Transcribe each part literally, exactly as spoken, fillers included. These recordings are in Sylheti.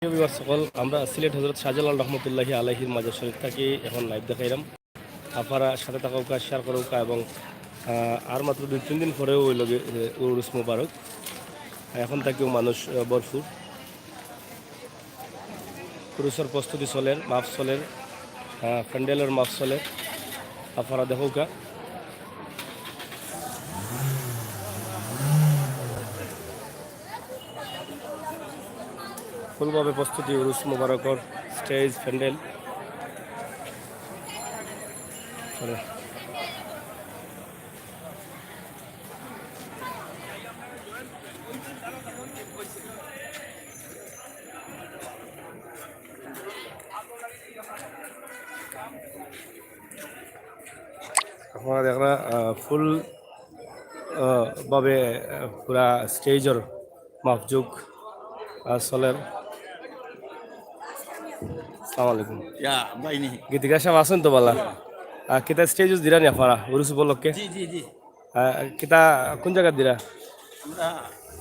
প্রিয় viewers সকল, আমরা সিলেট হজরত শাহজালাল রহমতুল্লাহি আলাইহির মাজার শরীফ থাকি এখন live দেখাইলাম। আপনারা সাথে থাকউক্কা, share করউক্কা এবং, আহ, আর মাত্র দুই তিন দিন পরেউ অইলোগি, এ, উরুস মুবারক। এখন থাকিউ মানুষ, আহ, ভরপুর। উরুসর প্রস্তুতি চলের, মাফ চলের, আহ, প্যান্ডেলর মাফ চলের। আপনারা দেখউক্কা। Full ভাবে প্রস্তুতি উরুস মোবারকর stage প্যান্ডেল। চলো। আপনারা দেখরা, আহ, full, আহ, ভাবে, আহ, পুরা stageর মাপজোক, আহ, চলের। আসসালামু আলাইকুম। ইয়া, বাইনি। গীতিকার সাব আছইন তো বালা? আহ, কিতা stage দিরা নি আপনারা উরুস উপলক্ষে? জি, জি, জি। আহ, কিতা, কোন জাগাত দিরা? আমরা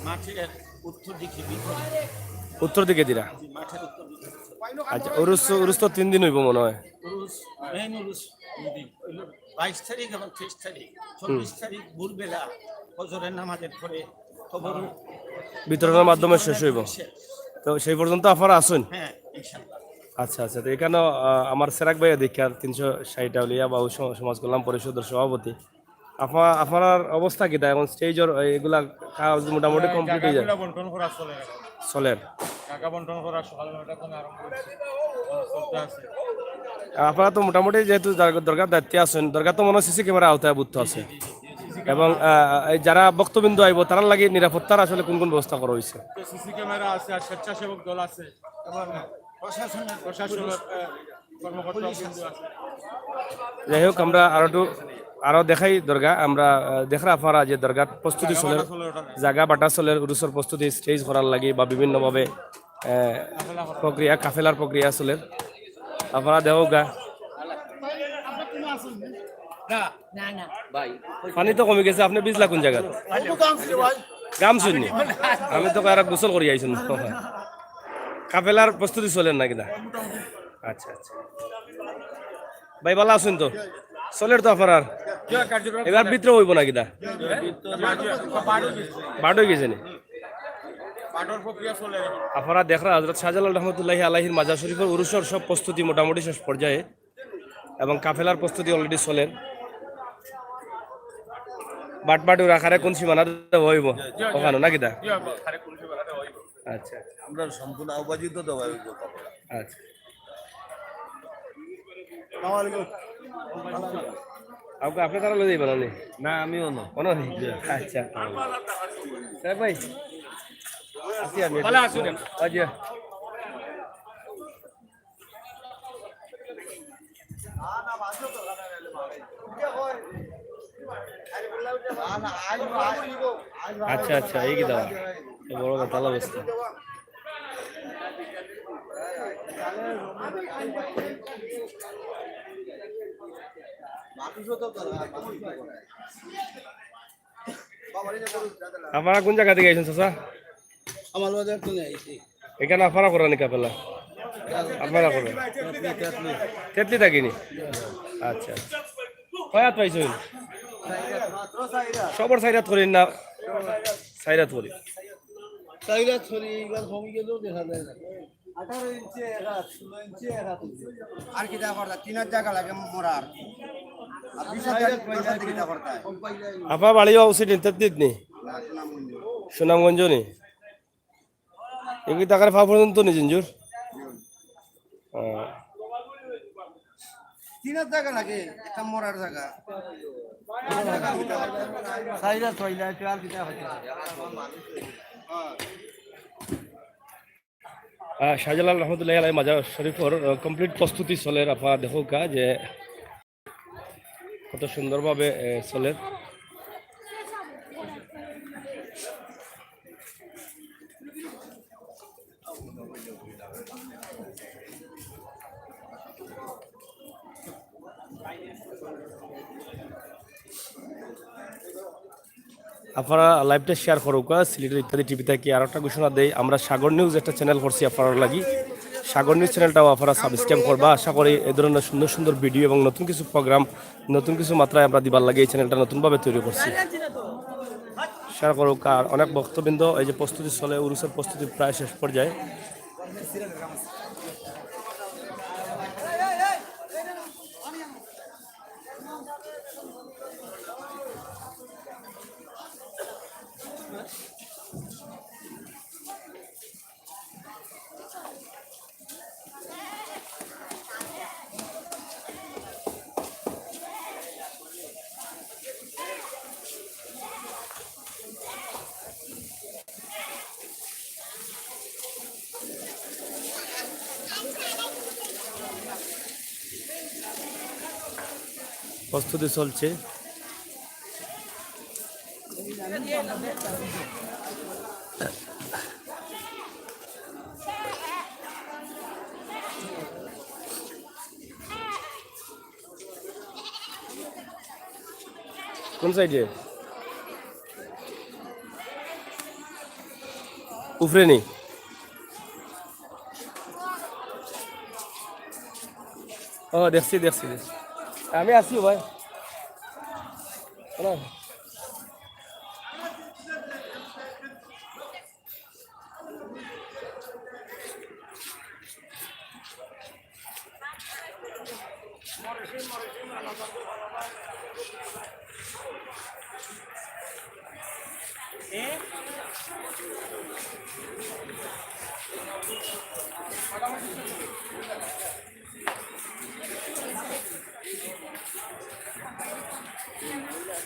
মাঠের উত্তর দিকে ভিতরে। উত্তর দিকে দিরা? জি, মাঠের উত্তর দিকে। আচ্ছা, উরুস, উরুস তো তিন দিন অইবো মনে অয়। উরুস, main উরুস দুই দিন। বাইশ তারিখ এবং তেইশ তারিখ। চব্বিশ তারিখ ভোরবেলা ফজরের নামাজের পরে কবর বিতরণের মাধ্যমে শেষ অইবো। শেষ। তো সেই পর্যন্ত আপনারা আছইন? হ্যাঁ, ইনশাআল্লাহ। আচ্ছা, আচ্ছা, তো এখানো, আহ, আমার সেরাক ভাইয়া দেখিয়ার তিনশো ষাট আউলিয়া বাউল স-, সমাজ কল্যাণ পরিষদের সভাপতি। আপনা-, আপনার অবস্থা কিতা এখন stageর এগুলা কাজ মোটামুটি complete অই যায়? জাগাগুলা বন্টন করা চলের এখন। চলের। জাগা বন্টন করা সকাল নয়টা থাকি আরম্ভ অইছে। চলতে আছে। আপনারা তো মোটামুটি যেহেতু দর-, দরগার দায়িত্বে আছইন, দরগা তো মনে হয় সিসি ক্যামেরা আওতায় আবদ্ধ আছে। জি, জি, জি, সিসি এবং, ক্যামেরা। আহ, এই যারা ভক্তবৃন্দ আইবো তারার লাগি নিরাপত্তার আসলে কোন কোন ব্যবস্থা করা অইছে? তো সিসি ক্যামেরা আছে, আর স্বেচ্ছাসেবক দল আছে। এবং প্রশাসনের, প্রশাসনের, আহ, কর্মকর্তা বৃন্দ আছে। যাই হোক, আমরা আরো একটু, আরো দেখাই দরগা। আমরা, আহ, দেখরা আপনারা যে দরগার প্রস্তুতি চলের, জাগা বাটা চলের, উরুসর প্রস্তুতি stage করার লাগি বা বিভিন্নভাবে, আহ, প্রক্রিয়া, কাফেলার প্রক্রিয়া চলের। আপনারা দেখউক্কা। পানি তো কমি গেছে, আপনে ভিজলা কোন জাগাত? গামছইন নি? আমি তো কয় আর গোসল করি আইছইন। কাফেলার প্রস্তুতি চলের না কিতা? আচ্ছা, আচ্ছা। ভাই, বালা আছইন তো? চলের তো আপনারার? এবার ভিতরে অইবো না কিতা? বাট অই গেছে নি? আপনারা দেখরা হজরত শাহজালাল রহমতুল্লাহি আলাইহির মাজার শরীফর উরুসর সব প্রস্তুতি মোটামুটি শেষ পর্যায়ে এবং কাফেলার প্রস্তুতি already চলের। বাট বাট ওরা কারে কোন সীমানা দেওয়া অইবো? ওখানো না কিতা? আচ্ছা, আচ্ছা। আমরা সম্পূর্ণ আওবাজিত দেওয়া অইবো কাপড়। আচ্ছা। আসসালামু আলাইকুম। আপনি, আপনি তারা লই যাইবেন না নি? না, আমিও না। কোনো নেই? আচ্ছা। সাহেব ভাই, আছি আমি। ভালো আছেন? আচ্ছা। আচ্ছা, আচ্ছা, এই কি দাও? এই বড় বেতাল অবস্থা। আপনারা কোন জাগা থাকি আইছইন, চাচা? আমার বাজার তো নেই। এখানো আপনারা কররা নি কাফেলা? আপনারা কররা? তেতলি থাকি নি? আচ্ছা, আচ্ছা। কয় আত পাইছইন? সবর চাইর আত করি না? চাইর আত করি। চাইর আত করি, এবার কমি গেলেও দেখা যায় না। আঠারো ইঞ্চি এক আত, ষোলো ইঞ্চি এক আত। আর কিতা করতা? তিন আত জাগা লাগে মোরার। আর বিশ আত জাগা কিতা করতা? আপনার বাড়ি অবশ্যই তেতলিত নি? না, সুনামগঞ্জ। সুনামগঞ্জ নি? এগুলি টাকার পা পর্যন্ত নি, জিঞ্জুর? হ্যাঁ। তিন আত জাগা লাগে, একটা মোরার জাগা। চাইর আত ছয় লাগে, আর কিতা করতা? আহ, শাহজালাল রহমতুল্লাহি আলাইহি মাজার শরীফর, আহ, complete প্রস্তুতি চলের। আপনারা দেখউক্কা যে কত সুন্দরভাবে, আহ, চলের। আপনারা live-টা share করুক্কা। সিলেটের ইত্যাদি টিভি থাকি আর একটা ঘোষণা দেই, আমরা সাগর নিউজ একটা channel করছি আপনারার লাগি। সাগর নিউজ channel-টাও আপনারা subscribe করবা। আশা করি এই ধরনের সুন্দর সুন্দর video এবং নতুন কিছু program, নতুন কিছু মাত্রায় আমরা দিবার লাগি এই channel-টা নতুনভাবে তৈরি করছি। Share করুক্কা। আর অনেক ভক্তবৃন্দ, এই যে প্রস্তুতি চলে, উরুসের প্রস্তুতি প্রায় শেষ পর্যায়ে। প্রস্তুতি চলছে। কোন সাইডে? উপরে নি? ও, দেখছি, দেখছি, দেখছি। আমি আছি ভাই। হ্যালো।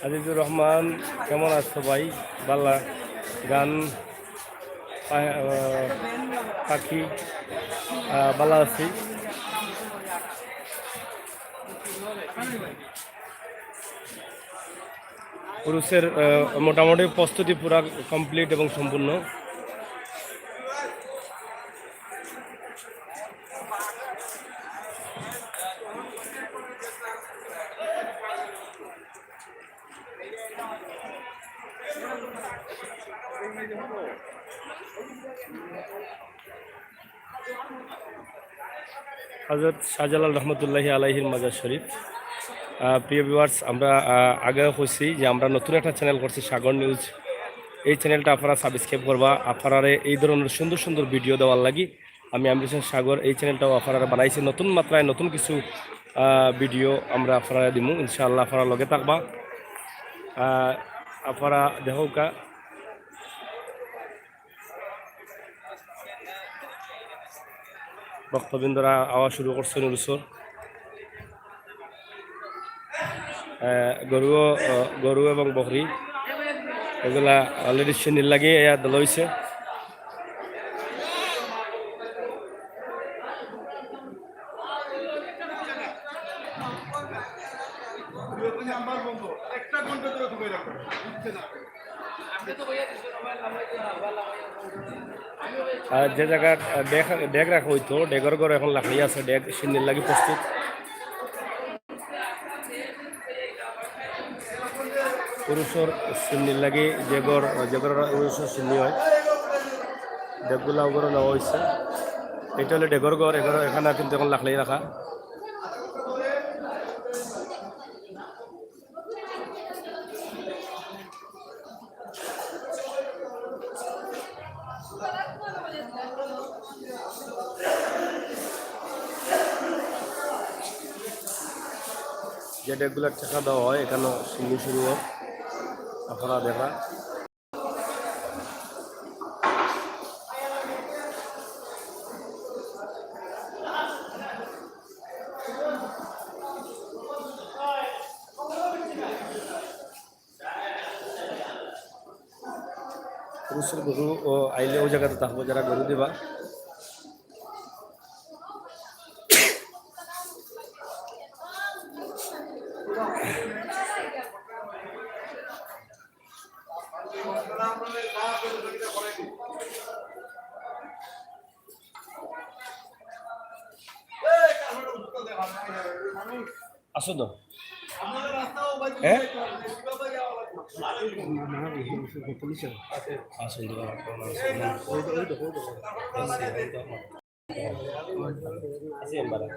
আজিজুর রহমান, কেমন আছো ভাই? বালা। গান, পা-, আহ, পাখি, আহ, বালা আছি। উরুসের, আহ, মোটামুটি প্রস্তুতি পুরা complete এবং সম্পূর্ণ। হযরত শাহজালাল রহমতুল্লাহি আলাইহির মাজার শরীফ। আহ, প্রিয় viewers, আমরা, আহ, আগেও কইছি যে আমরা নতুন একটা channel করছি সাগর নিউজ। এই channelটা আপনারা subscribe করবা, আপনারারে এই ধরনের সুন্দর সুন্দর video দেওয়ার লাগি। আমি আমির হোসেন সাগর, এই channelটাও আপনারা বানাইছি নতুন মাত্রায়, নতুন কিছু, আহ, video আমরা আপনারা দিমু ইনশাআল্লাহ, আপনারা লগে থাকবা। আহ, আপনারা দেখউক্কা। ভক্তবৃন্দরা আওয়া শুরু করছইন উরুসর। আহ, গরু, আহ, গরু এবং বকরি এগুলা already সিন্নির লাগি ইয়া দলা অইছে। আর যে জাগাত, আহ, ডেগ, ডেগ রাখা অইতো, ডেগর ঘর এখন লাখাইয়া আছে, ডেগ সিন্নির লাগি প্রস্তুত। উরুসর সিন্নির লাগি যে ঘর, যে ঘর উরুসর সিন্নি অয়, ডেগগুলা অউ ঘরো নেওয়া অইছে। ইটা অইলো ডেগর ঘর, এ ঘর এখানো কিন্তু এখন লাখাই রাখা। যে ডেগগুলা ঠেকা দেওয়া অয়, এখানো সিন্নি শুরু অয়, আপনারা দেখরা। পুরুষের গরু ও আইলে ওই জাগাত থাকবো, যারা গরু দিবা। আসো তো। হ্যাঁ? আসুন, দোকান আপনার আসুন। আছি, আমি তো আমার আছি, আমি তো আমার।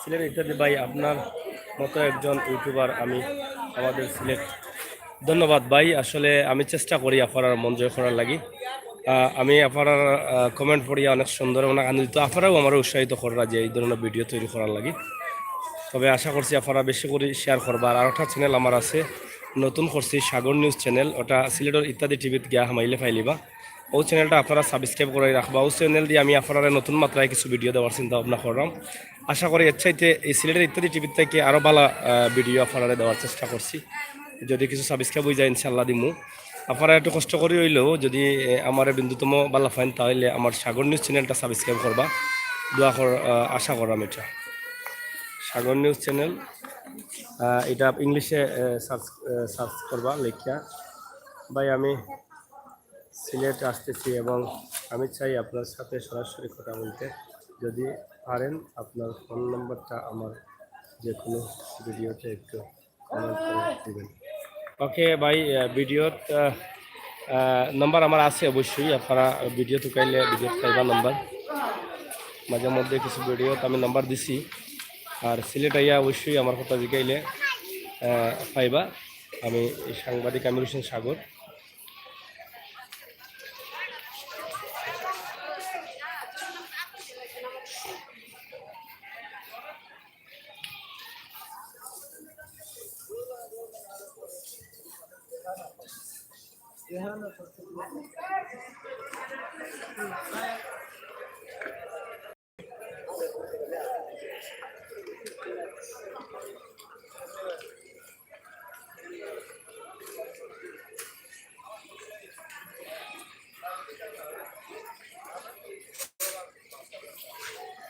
সিলেট ইত্যাদি ভাই, আপনার মতো একজন ইউটিউবার আমি আমাদের সিলেট। ধন্যবাদ ভাই, আসলে আমি চেষ্টা করি আপনারার মন জয় করার লাগি। আহ, আমি আপনারার, আহ, কমেন্ট পড়িয়া অনেক সুন্দর, অনেক আনন্দিত। আপনারাও আমারে উৎসাহিত কররা যে এই ধরনের ভিডিও তৈরি করার লাগি। তবে আশা করছি আপনারা বেশি করি শেয়ার করবা। আর আরেকটা চ্যানেল আমার আছে, নতুন করছি সাগর নিউজ চ্যানেল, ওটা সিলেটর ইত্যাদি টিভিত গিয়া হামাইলে পাইলিবা। ও চ্যানেলটা আপনারা সাবস্ক্রাইব করাই রাখবা। ও চ্যানেল দিয়ে আমি আপনারা নতুন মাত্রায় কিছু ভিডিও দেওয়ার চিন্তা ভাবনা করলাম। আশা করি এর চাইতে এই সিলেটের ইত্যাদি টিভি থেকে আরও ভালো, আহ, ভিডিও আপনারা দেওয়ার চেষ্টা করছি। যদি কিছু সাবস্ক্রাইব হয়ে যায়, ইনশাল্লাহ দিমু। আপনারা একটু কষ্ট করি হইলেও যদি, এ, আমার বিন্দুতম ভালা পাইন, তাহলে আমার সাগর নিউজ চ্যানেলটা সাবস্ক্রাইব করবা। দোয়া কর, আহ, আশা করলাম এটা। সাগর নিউজ চ্যানেল, আহ, এটা ইংলিশে, আহ, সার্চ, আহ, সার্চ করবা লেখিয়া। ভাই, আমি সিলেট আসতেছি এবং আমি চাই আপনার সাথে সরাসরি কথা বলতে। যদি পারেন, আপনার ফোন নম্বরটা আমার যে কোনো ভিডিওতে একটু কমেন্ট করে দিবেন। ওকে ভাই, আহ, ভিডিওত, আহ, আহ, নম্বর আমার আছে অবশ্যই, আপনারা ভিডিও তুকাইলে ভিডিওত পাইবা নম্বর। মাঝে মধ্যে কিছু ভিডিওত আমি নম্বর দিছি, আর সিলেট আইয়া অবশ্যই আমার কথা জিকাইলে, আহ, পাইবা। আমি সাংবাদিক আমির হোসেন সাগর।